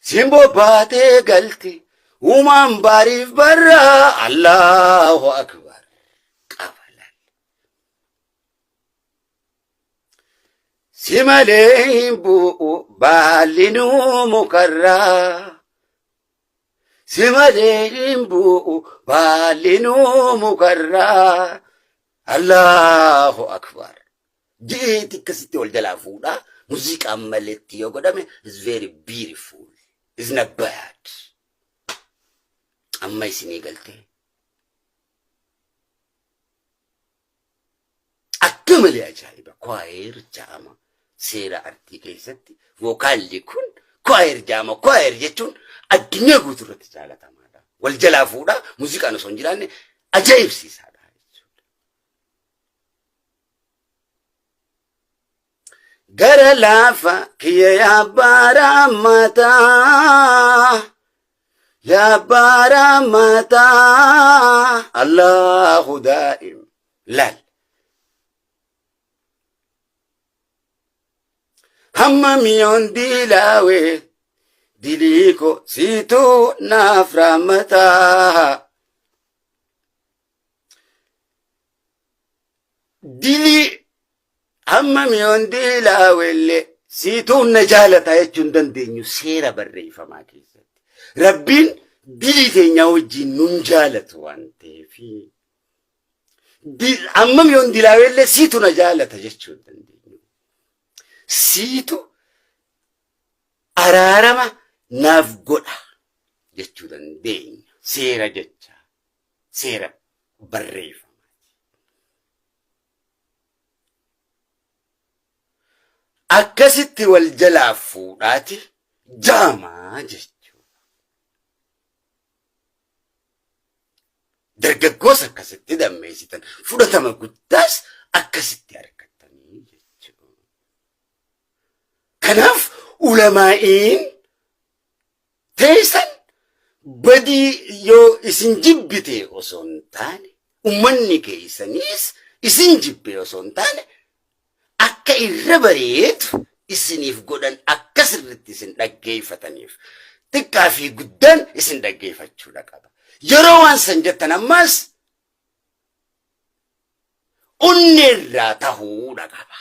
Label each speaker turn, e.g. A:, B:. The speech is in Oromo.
A: Simboo baatee galti uumaan baariif barraa Allahu Akbar qaba laal. Si malee hin bu'u baallinuu mukarraa. Si malee hin bu'u baallinuu mukarraa. Allahu Akbar. Jeeti akkasitti wal jalaa fuudhaa muuziqaan maletti yoo godhame is very beautiful. Is not bad. Amma isinii galtee. Akka malee ajaa'iba kwaayeer ja'ama seera artii keessatti vookaalli kun kwaayeer ja'ama. Kwaayeer jechuun addunyaa guutuu irratti jaalatamaadha. Wal jalaa fuudhaa muuziqaan osoo hin jiraanne ajaa'ibsiisaadha jechuudha. Gara laafa kiyya yaa baara mataa yaa baara mataa Allahu daa'im laal. Hamma miyoon diilaawe diliiko siituu naaf rahmataa. Dilii hamma miyoon diilaawellee siituun na jaalata jechuu hin dandeenyu seera barreeffamaa keessatti. Rabbiin dilii teenyaa wajjin nun jaalatu waan ta'eef. Hammam yoon dilaawellee siitu na jaalata jechuu hin dandeenyu. Siitu araarama naaf godha jechuu dandeenya. Seera jecha seera barreeffamaati. Akkasitti wal jalaa fuudhaati jaamaa jechuudha. Dargaggoos akkasitti dammeessitan fudhatama guddaas akkasitti argattanii jechuudha. Kanaaf ulamaa'iin teessan badii yoo isin jibbite osoo hin taane ummanni keessaniis isin jibbe osoo hin taane akka irra bareedu isiniif godhan akka sirritti isin dhaggeeffataniif xiqqaa fi guddaan isin dhaggeeffachuudha qaba. Yeroo waan san jettan ammaas onneerraa tahuudha qaba.